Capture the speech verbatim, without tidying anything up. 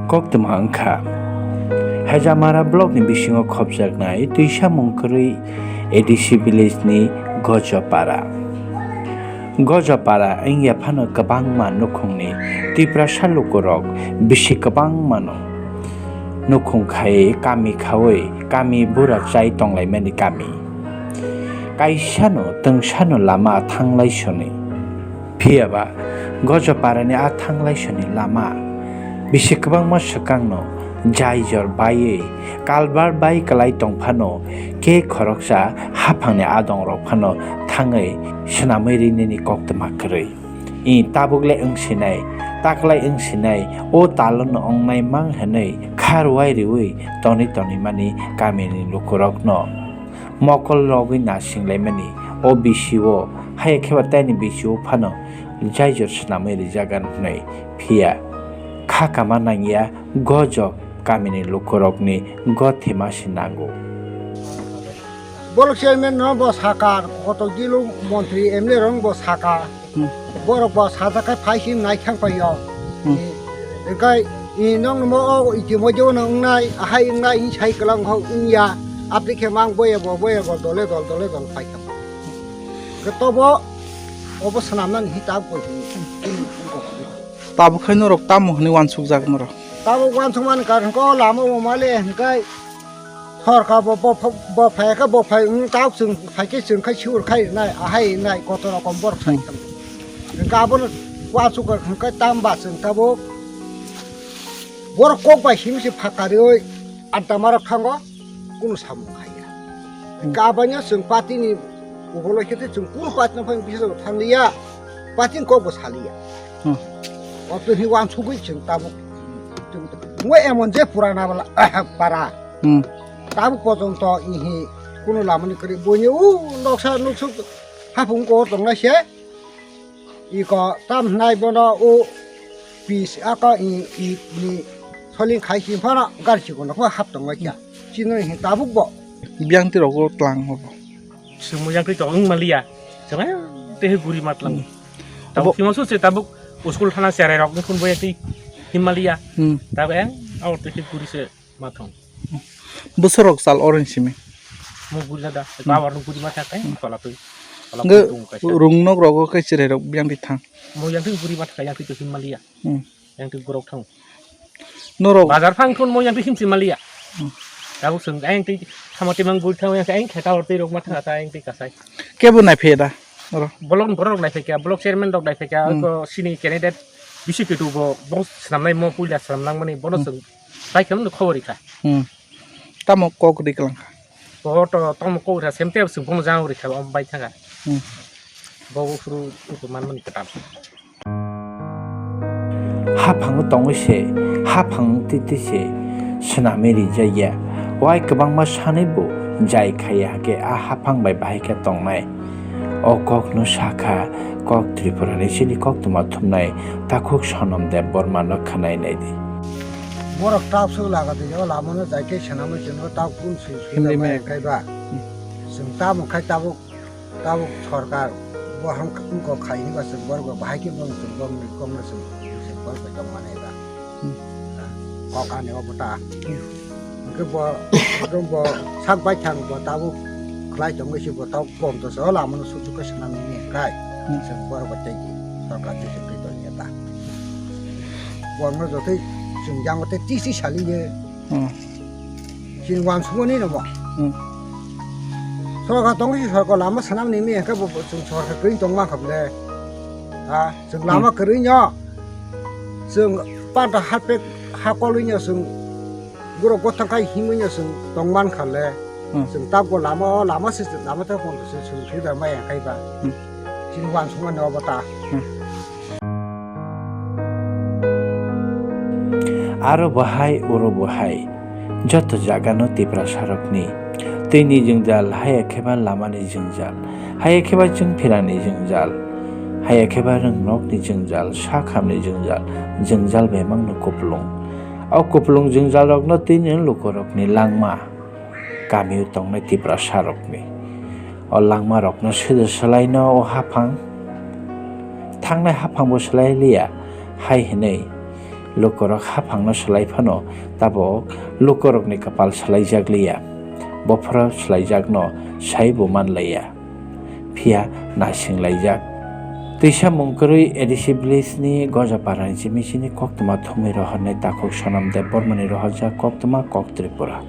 Koktwma wngkha Hajamara block ni bisingo khopjaknai twisamung kwrwi A D C village ni Gojopara. Gojopara wngya phano kwbangma nukhungni Tiprasa lukurok bisi kwbangmano nukhung khai kami khaui kami bura chai tonglaimani kami. Kaisano twngsano lama thanglai soni. Phiyaba Gojoparani a thanglai soni lama bisi kwbangma swkangno jai jor baiwi kalbar bai kwlai tongphano khe khoroksa haphangni adongrok phano thangwi swnamwi rinani koktwma kwrwi. I tabuk le wngsinai, taklai wngsinai, o talono wngnai mang hwnwi kha rwai riwi tonwi tonwi mani kamini lukurokno mokol rogwi nasinglai mani. O bisi o haya khe ba taini bisi o phano jaijor swnamwi rijak gan hwnwi phiya kha kama nangya gojok kamini lukurokni gothima se nango. Bolok chairman no bo saka, kotok dilo montri M L A rok bo saka. Hmm. Borok bo sajak khai phai si nai thang pai yo. Hmm. Engkai i nong mo o itimojo no wngnai, ahai wngnai in sai kwlang ho wngya. Apni khe mang boya bo, boya bo, dole dol, dole dol phai thang. Ke tobo obo swnam nang hi tab ko. Tabuk khai norok tamo hwnwi wansuk jak norok. Tabuk wansuk man kar ko lama o male engkai. Sorkar bo, bo, bo phai khe bo phai, wng, tabuk chwng phai khe chwng khai sur khai rwnai, ahai rwnai, kotor rokom borok sai Hmm. thang. Hwnkhe abono uansuk rok hwnkhe tamo ba chwng tabuk borok kok bai simi se phakarwi adda marok thango, kunu samung haiya. Hmm. Hwnkhe abono chwng party ni ubolai khe tei chwng kunu party no phai bisa thang liya, party ni kok bo sa liya. Hmm. Oto hi uansugwi chwng tabuk, chwng, mo emon je purana bala, para. Hmm. Tabuk pojonto ihi kunu lamani kwrwi buini u noksa nuksuk haphung ko tongnai se. Iko tam hnai bono u pis aka i, i, ni soling khai si phano gar si kono kho hap tongnai kya. Chino hi tabuk bo. Biyang ti rogo tlang hobo. Sumuyang kri tong maliya. Jangan teh guri matlang. Hmm. Tabuk Abo- kima su se tabuk uskul thana serai rok ni khun boya ti Himalaya. Hmm. Tabuk yang awal teh guri se. Mathang. Bwswk rok chal orange simi. Mo guri da. Hmm. Power no guri ma thakai, Hmm. tola twi. Tola Nge twi tung kaisa. Rung nok rogo kai chirai rok biyang di thang. Mo yang twi guri ma thakai, yang twi to Himalaya. Hmm. Yang twi gorok thang. Norok Bazar phang thun mo yang twi himsi Himalaya. Hmm. Tabuk sung yang twi thama timang guri thang yang kai kheta or twi rok ma thang ta yang twi kasai. Kebo nai phe da. Oro. Bolong borok nai phe kya, block chairman rok nai phe kya, Hmm. ko sini candidate bisi kitu bo, bo swnamnai mo puila swnamnang mani bono Hmm. sung. Bai khe wngkha khobor rikha. Hmm. Tamo kok ri kwlangkha. Bo to tamo kok rikha, sem te swng bono jang rikha, om bai thanga. Hmm. Bo phuru utu man mani kwtal. Haphango tongwi se, haphang twi twi se swnamwi rijak ya. Wai kwbangma sanwi bo jai khaiya hakhe a haphang bai bahai khe tongnai. O kokno sakha, kok Tripurani chini koktwma thumnai takhuk Sonom Debbarmano khwnai naidi. Borok tabuk swk laga twi o lamano jai khe swnamwi chwngno tabuk kun swi swi Himlima. Lamai kaiba. Hmm. Chwng tamo khai tabuk, tabuk sorkar bo ham wngkok khai hinba chwng borok bai bahai khe bono chwng bomni kokno chwng chwng borok bai tongmani ba. Hmm. Kok ani obo ta. Hmm. Hwnkhe bo, hwnkhe bo sak baithang bo tabuk khlai tongwi se bo tabuk bom to se o lamano suchuk khe swnam nini hwnkhe Hmm. chwng borok bai tei sorkar tei se twi tongya ta. Borokno joto chwng yango tei twi twi saliye. Hmm. Chini wansukmani no bo. Hmm. Sorkar tongwi se sorkar lama swnam nini hwnkhe bo chwng sorkar kwrwi tongma kha bole. Ha, chwng lama Hmm. kwrwi no. Chwng panta hapek hakolwi no chwng Borok gotthang khai himwi no chwng tong man kha le. Hmm. Chwng tabgo lama o lama se lama ta kon se chwng thwi da maya khai ba. Hmm. Chini wansukmani obo ta. Hmm. Aro bo hai, oro bo hai, joto jaga no Tiprasa rok ni twi ni jwngjal, haya khe ba lama ni jwngjal, haya khe ba chwng phirang ni jwngjal, haya khe ba rwng nok ni jwngjal, sak ham ni jwngjal, jwngjal bemang no kupulung. O kupulung jwngjalrokno twi ni lukurokni langma kamio tongnai Tiprasarokni. O langmarokno sede swlaino o haphang, thangnai haphangbo swlai liya, hai hwnwi Lukurok haphangno swlai phano tabok lukurokni kwpal swlaijakliya. Bophoro swlaijakno saibo manlaiya, phiya naisinglaijak. Twisamung kwrwi A D C village ni Gojaparani Jimmy Chini koktwma thumwi rohornai takhuk Sonam Debbarmani rohorjak koktwma Kok Tripura.